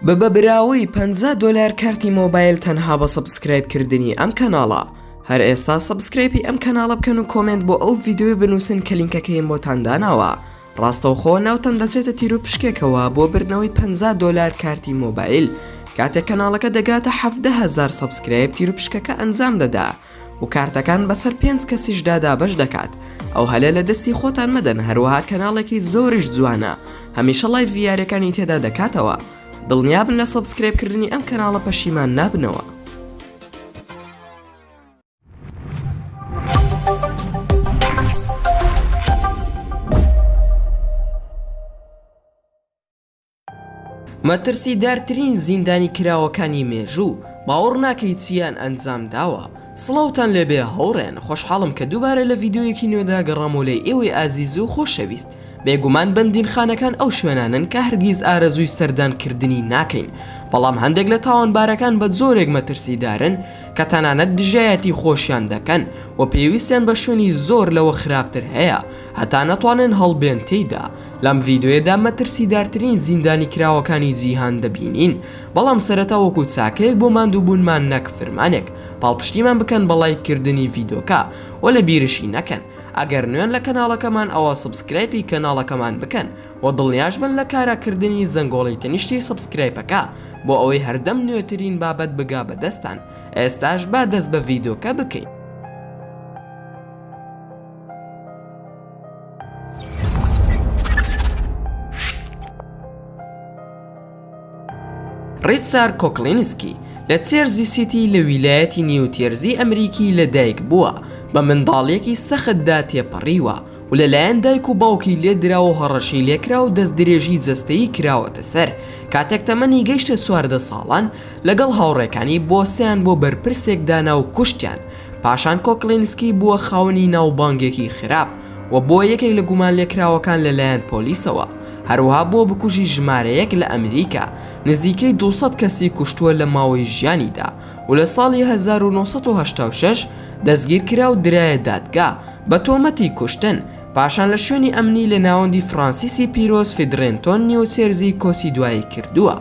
ببە براوەی 50 دۆلار کارتی مۆبایل تەنها بە subscribe کردنی ئەم کەناڵە هەر ئێستا subscribe ی ئەم کەناڵە بکەن و comment بۆ ئەو ڤیدیۆیە بنووسن کە لینکەکەیم بۆتان داناوە ڕاستەوخۆ ناوتان دەچێتە تیروپشکێکەوە بۆ بردنەوەی 50 دۆلار کارتی مۆبایل کاتێک کەناڵەکە دەگاتە 17 هەزار subscribe تیروپشکەکە ئەنجام دەدا و کارتەکان بەسەر پێنج کەسیشدا دابەش دەکات ئەو هەلە لە دەستی خۆتان مەدەن هەروەها کەناڵێکی زۆریش جوانە هەمیشە live یاریەکانی تێدا دەکاتەوە دڵنیابن لە subscribe کردنی ئەم کەناڵە پەشیمان نابنەوە. مەترسیدارترین زیندانی کراوەکانی مێژوو، باوەڕ ناکەی چیان ئەنجام داوە. سڵاوتان لێبێ هاوڕێن، خۆشحاڵم کە دووبارە لە ڤیدیۆیەکی نوێدا گەڕامەوە لای ئێوەی ئازیز و خۆشەویست. بێگومان بەندینخانەکان ئەو شوێنانەن کە هەرگیز ئارەزووی سەردان کردنی ناکەین، بەڵام هەندێک لە تاوانبارەکان بە جۆرێک مەترسیدارن کە تەنانەت دژایەتی خۆشیان دەکەن و پێویستیان بە شوێنی زۆر لەوە خراپتر هەیە هەتا نەتوانن هەڵبێن تێیدا. لەم ڤیدۆیەدا مەترسیدارترین زیندانیکراوەکانی جیهان دەبینین، بەڵام سەرەتا وەکو چاکەیەک بۆ ماندووبوونمان نەک فرمانێک، پاڵپشتیمان بکەن بە ڵایک کردنی ڤیدۆکە، وە لەبیرشی نەکەن ئەگەر نوێن لە کەناڵەکەمان ئەوا subscribe ی کەناڵەکەمان بکەن وە دڵنیاش بن لە کارا کردنی زەنگۆڵەی تەنیشتی subscribe ەکە بۆ ئەوەی هەردەم نوێترین بابەت بگا بە دەستتان، ئێستاش با دەست بە ڤیدۆکە بکەین. ڕیچارد کۆکلینسکی لە چێرزی سیتی لە ویلایەتی نیوتێرزی ئەمریکی لەدایک بووە، بە منداڵییەکی سەختدا تێپەڕیوە و لەلایەن دایک و باوکی لێدراوە و هەڕەشەی لێکرا و دەستدرێژی جەستەیی کراوەتە سەر. کاتێک تەمەنی گەیشتە 14 ساڵان، لەگەڵ هاوڕێکانی بۆسەیان بۆ بەرپرسێک دانا و کوشتیان. پاشان کۆکلینسکی بووە خاوەنی ناوبانگێکی خراپ و بووە یەکێک لە گومانلێکراوەکان لەلایەن پۆلیسەوە، هەروەها بووە بکوژی ژمارە یەک لە ئەمریکا، نزیکەی 200 کەسی کوشتووە لە ماوەی ژیانیدا و لە ساڵی 1986 دەستگیرکرا و درایە دادگا بە تۆمەتی کوشتن، پاشان لە شوێنی ئەمنی لە ناوەندی فرانسیسی پیرۆز فیدرێنتۆن نیوچێرزی کۆچی دوایی کردووە.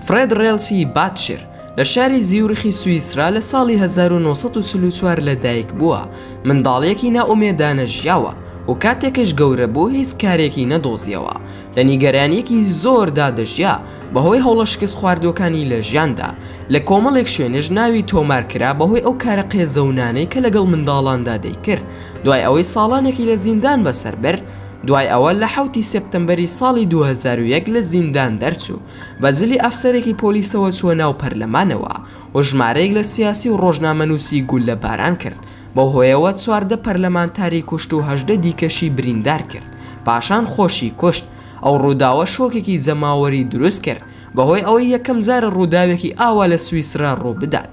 فرێد ڕێلسی باتشر لە شاری زیورخی سویسرا لە ساڵی 1944 لەدایک بووە، منداڵییەکی نائومێدانە ژیاوە و کاتێکش گەورە بوو هیچ کارێکی نەدۆزیەوە، لە نیگەرانییەکی زۆردا دەژیا بەهۆی هەوڵە شکستخواردووەکانی لە ژیاندا، لە کۆمەڵێک شوێنش ناوی تۆمار کرا بەهۆی ئەو کارە قێزەونانەی کە لەگەڵ منداڵاندا دەیکرد، دوای ئەوەی ساڵانێکی لە زیندان بەسەر برد، دوای ئەوە لە حەوتی سێپتەمبەری ساڵی 2001 لە زیندان دەرچوو، بە جلی ئەفسەرێکی پۆلیسەوە چووە ناو پەرلەمانەوە و ژمارەیەک لە سیاسی و ڕۆژنامەنووسی گوللە باران کرد، بەو هۆیەوە 14 پەرلەمانتاری کوشت و 18 دیکەشی بریندار کرد، پاشان خۆشی کوشت. ئەو ڕووداوە شۆکێکی جەماوەری دروست کرد، بەهۆی ئەوەی یەکەم جارە ڕووداوێکی ئاوا لە سویسرا ڕووبدات.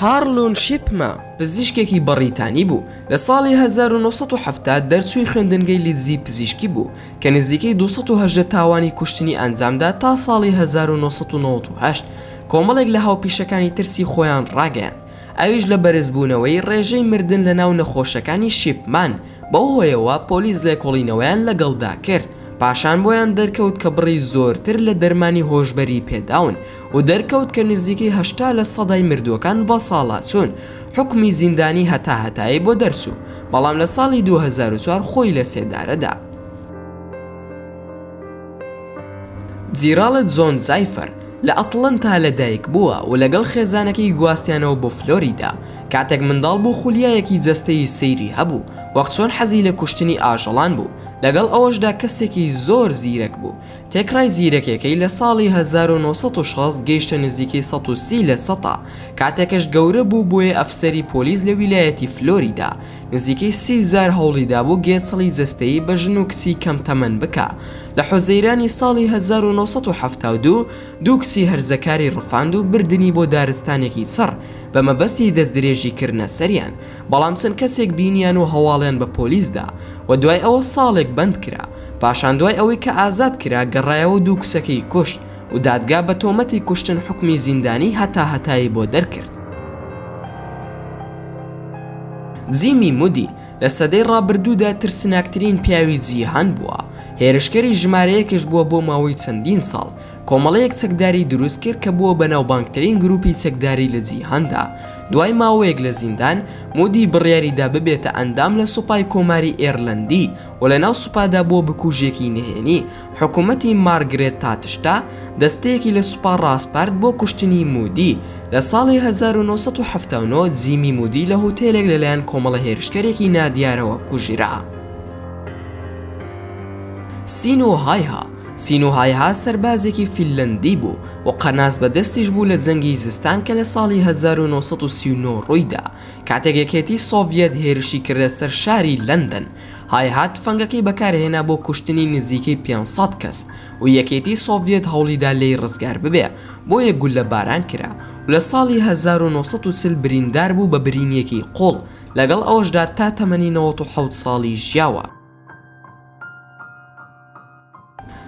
هارلون شیپما، پزیشکێکی بەڕیتانی بوو، لە ساڵی 1970 دەرچووی خوێندنگەی لیدزی پزیشکی بوو، کە نزیکەی 218 تاوانی کوشتنی ئەنجامدا تا ساڵی 1998 کۆمەڵێک لە هاوپیشەکانی ترسی خۆیان ڕاگەیاند، ئەویش لە بەرزبوونەوەی ڕێژەی مردن لەناو نەخۆشەکانی شیپمان، بەو هۆیەوە پۆلیس لێکۆڵینەوەیان لەگەڵدا کرد، پاشان بۆیان دەرکەوت کە بڕی زۆرتر لە دەرمانی هۆشبەری پێداون و دەرکەوت کە نزیکەی 80 لە سەدای مردووەکان بەساڵاچوون، حوکمی زیندانی هەتاهەتایی بۆ دەرچوو، بەڵام لە ساڵی 2004 خۆی لەسێدارەدا. جیراڵد جۆن زایفەر لە ئەتڵەنتا لەدایک بووە و لەگەڵ خێزانەکەی گواستیانەوە بۆ فلۆریدا. کاتێک منداڵ بوو خولیایەکی جەستەیی سەیری هەبوو، وەک چۆن حەزی لە کوشتنی ئاژەڵان بوو، لەگەڵ ئەوەشدا کەسێکی زۆر زیرەک بوو. تێکڕای زیرەکیەکەی لە ساڵی 1960 گەیشتە نزیکەی 130 لە سەتا. کاتێکش گەورە بوو بووە ئەفسەری پۆلیس لە ویلایەتی فلۆریدا. نزیکەی 30 جار هەوڵی دابوو گێچەڵی جەستەیی بە ژن و کچی کەم تەمەن بکا. لە حوزەیرانی ساڵی 1972 دوو کچی هەرزەکاری ڕفاند و بردنی بۆ دارستانێکی چڕ بە مەبەستی دەستدرێژی کردنە سەریان، بەڵام چەند کەسێک بینیان و هەواڵیان بە پۆلیس دا و دوای ئەوە ساڵێک بەند کرا. پاشان دوای ئەوەی کە ئازاد کرا گەڕایەوە دوو کچەکەی کوشت و دادگا بە تۆمەتی کوشتن حوکمی زیندانی هەتاهەتایی بۆ دەرکرد. جیمی مودی لە سەدەی ڕابردوودا ترسناکترین پیاوی جیهان بووە. هێرشکەری ژمارەیەکش بووە بۆ ماوەی چەندین ساڵ، کۆمەڵەیەک چەکداری دروست کرد کە بووە بەناوبانگترین گروپی چەکداری لە جیهاندا. دوای ماوەیەک لە زیندان، مودی بڕیاریدا ببێتە ئەندام لە سوپای کۆماری ئێرلەندی و لەناو سوپادا بووە بکوژێکی نهێنی. حکومەتی مارگرێت تاتشتا دەستەیەکی لە سوپا ڕاسپارد بۆ کوشتنی مودی. لە ساڵی 1979 جیمی مودی لە هوتێلێک لەلایەن کۆمەڵە هێرشکەرێکی نادیارەوە کوژرا. سینۆ هایها سینۆ هایها سەربازێکی فینلەندی بوو و قەناس بە دەستیش بوو لە جەنگی زستان کە لە ساڵی 1939 ڕوویدا کاتێک یەکێتی سۆڤیەت هێرشی کردە سەر شاری لەندەن. هایها تفەنگەکەی بەکارهێنا بۆ کوشتنی نزیکەی 500 کەس و یەکێتی سۆڤیەت هەوڵیدا لێی ڕزگار ببێ بۆیە گوللە باران کرا و لە ساڵی 1940 بریندار بوو بە برینێکی قوڵ لەگەڵ ئەوەشدا تا تەمەنی 97 ساڵی ژیاوە.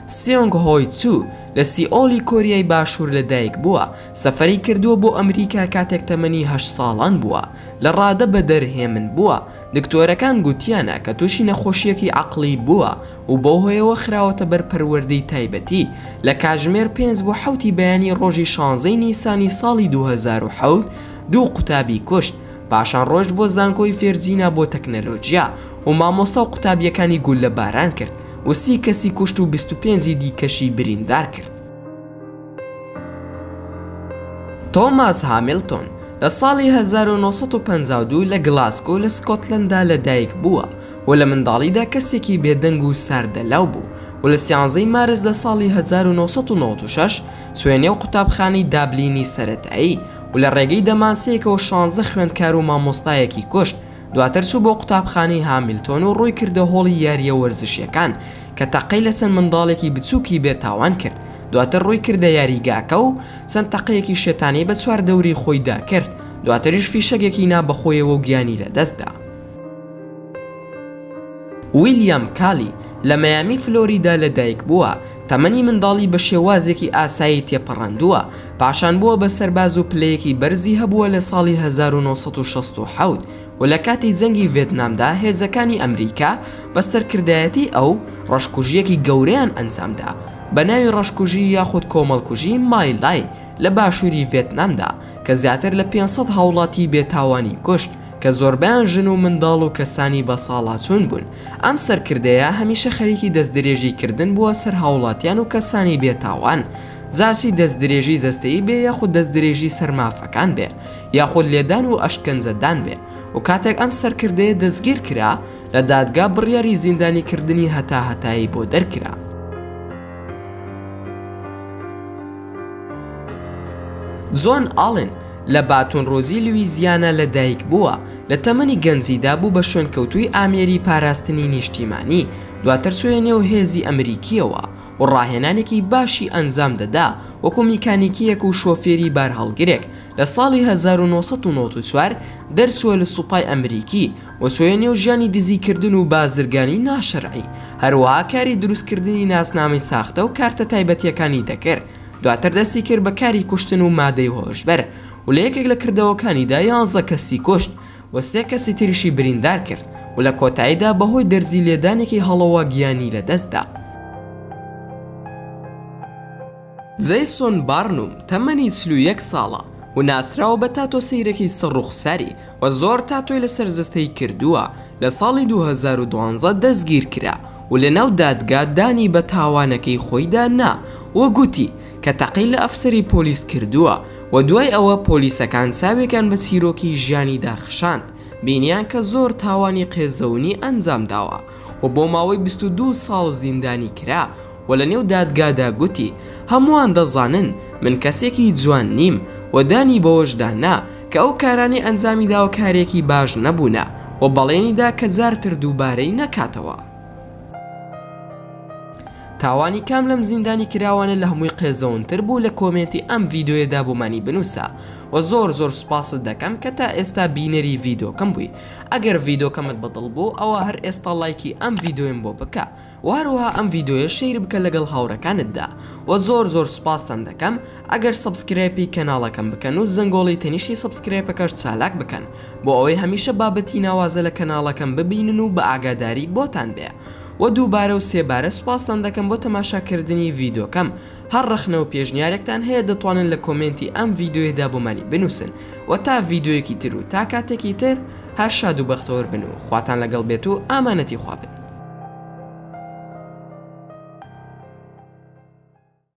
سیۆنگ هۆی چو لە سیئۆلی کۆریای باشوور لە دایک بووە، سەفەری کردووە بۆ ئەمریکا کاتێک تەمەنی هەشت ساڵان بووە، لە ڕادە بەدەر هێمن بووە، دکتۆرەکان گوتیانە کە تووشی نەخۆشییەکی عەقڵی بووە و بەو هۆیەوە خراوەتە بەر پەروەردەی تایبەتی، لە کاتژمێر پێنج بۆ حەوتی بەیانی ڕۆژی شانزەی نیسانی ساڵی 2007 دوو قوتابی کوشت، پاشان ڕۆیشت بۆ زانکۆی فێرجینا بۆ تەکنەلۆجیا و مامۆستا و قوتابییەکانی گوللە باران کرد و سی کەسی کوشت و 25 ی دیکەشی بریندار کرد. تۆماس هامیلتۆن لە ساڵی 1952 لە گلاسگۆ لە سکۆتلەندا لەدایک بووە و لە منداڵیدا کەسێکی بێدەنگ و ساردەلاو بوو و لە سیانزەی مارس لە ساڵی 1996 چووە نێو قوتابخانەی دابلینی سەرەتایی و لە ڕێگەی دەمانچەیەکەوە شانزە خوێندکار و مامۆستایەکی کوشت، دواتر چوو بۆ قوتابخانەی هامیلتۆن و ڕووی کردە هۆڵی یارییە وەرزشییەکان کە تەقەی لە چەند منداڵێکی بچووکی بێ تاوان کرد، دواتر ڕووی کردە یاریگاکە و چەند تەقەیەکی شێتانەی بە چواردەوری خۆیدا کرد، دواتریش فیشەکێکی نا بەخۆیەوە و گیانی لەدەستدا. ویلیام کالی لە مەیامی فلۆریدا لەدایک بووە، تەمەنی منداڵی بە شێوازێکی ئاسایی تێپەڕاندووە، پاشان بووە بە سەرباز و پلەیەکی بەرزی هەبووە لە ساڵی 1967 و لە کاتی جەنگی ڤێتنامدا هێزەکانی ئەمریکا بە سەرکردایەتی ئەو ڕەشکوژییەکی گەورەیان ئەنجامدا بە ناوی ڕەشکوژی یاخود کۆمەڵکوژی مای لای لە باشووری ڤێتنامدا کە زیاتر لە 500 هاوڵاتی بێتاوانی کوشت. کە زۆربەیان ژن و منداڵ و کەسانی بەساڵاچوون بوون، ئەم سەرکردەیە هەمیشە خەریکی دەستدرێژی کردن بووە سەر هاوڵاتیان و کەسانی بێ تاوان، جا چی دەستدرێژی جەستەیی بێ یاخود دەستدرێژی سەر مافەکان بێ یاخود لێدان و ئەشکەنجەدان بێ و کاتێک ئەم سەرکردەیە دەستگیر کرا لە دادگا بڕیاری زیندانی کردنی هەتاهەتایی بۆ دەرکرا. جۆن ئاڵن لە باتون ڕۆزی لویزیانا لە دایک بووە، لە تەمەنی گەنجیدا بوو بە شوێنکەوتووی ئامێری پاراستنی نیشتیمانی، دواتر چووە نێو هێزی ئەمریکییەوە و ڕاهێنانێکی باشی ئەنجام دەدا وەکو میکانیکییەک و شۆفێری بارهەڵگرێک، لە ساڵی 1994 دەرچووە لە سوپای ئەمریکی و چووە نێو ژیانی دزیکردن و بازرگانی ناشەرعی، هەروەها کاری دروستکردنی ناسنامەی ساختە و کارتە تایبەتییەکانی دەکرد. دواتر دەستی کرد بە کاری کوشتن و مادەی هۆشبەر و لە یەکێک لە کردەوەکانیدا یانزە کەسی کوشت و سێ کەسی تریشی بریندار کرد و لە کۆتاییدا بەهۆی دەرزی لێدانێکی هەڵەوە گیانی لەدەستدا. جەیسۆن بارنوم تەمەنی 41 ساڵە و ناسراوە بە تاتۆ سەیرەکی سەر ڕوخساری و زۆر تاتۆی لەسەر جەستەی کردووە، لە ساڵی 2012 دەستگیرکرا و لەناو دادگا دانی بە تاوانەکەی خۆیدا نا و گوتی کە تەقەی لە ئەفسەری پۆلیس کردووە و دوای ئەوە پۆلیسەکان چاوێکیان بە چیرۆکی ژیانیدا خشاند بینیان کە زۆر تاوانی قێزەونی ئەنجامداوە و بۆ ماوەی 22 ساڵ زیندانی کرا و لە نێو دادگادا گوتی هەمووان دەزانن من کەسێکی جوان نیم و دانی بەوەشدا نا کە ئەو کارانەی ئەنجامی داوە کارێکی باش نەبوونە و بەڵێنی دا کە جارتر دووبارەی نەکاتەوە. تاوانی کام لەم زیندانی کراوانە لە هەمووی قێزەونتر بوو لە کۆمێنتی ئەم ڤیدۆیەدا بۆمانی بنووسە و زۆر زۆر سوپاست دەکەم کە تا ئێستا بینەری ڤیدۆکەم بووی ئەگەر ڤیدۆکەمت بەدڵ بوو ئەوە هەر ئێستا ڵایکی ئەم ڤیدۆیەم بۆ بکە وە هەروەها ئەم ڤیدۆیە share بکە لەگەڵ هاوڕێکانتدا وە زۆر زۆر سوپاستان دەکەم ئەگەر subscribe ی کەناڵەکەم بکەن و زەنگۆڵی تەنیشتی subscribe ەکەش چالاک بکەن بۆ ئەوەی هەمیشە بابەتی ناوازە لە کەناڵەکەم ببینن و بە ئاگاداری بۆتان بێ. وە دووبارە و سێبارە سوپاستان دەکەم بۆ تەماشا کردنی ڤیدۆکەم هەر ڕەخنە و پێشنیارێکتان هەیە دەتوانن لە کۆمێنتی ئەم ڤیدۆیەدا بۆمانی بنوسن وە تا ڤیدۆیەکی تر و تا کاتێکی تر هەر شاد و بەختەوەر بن و خواتان لەگەڵ بێت و ئامانەتی خوا بن.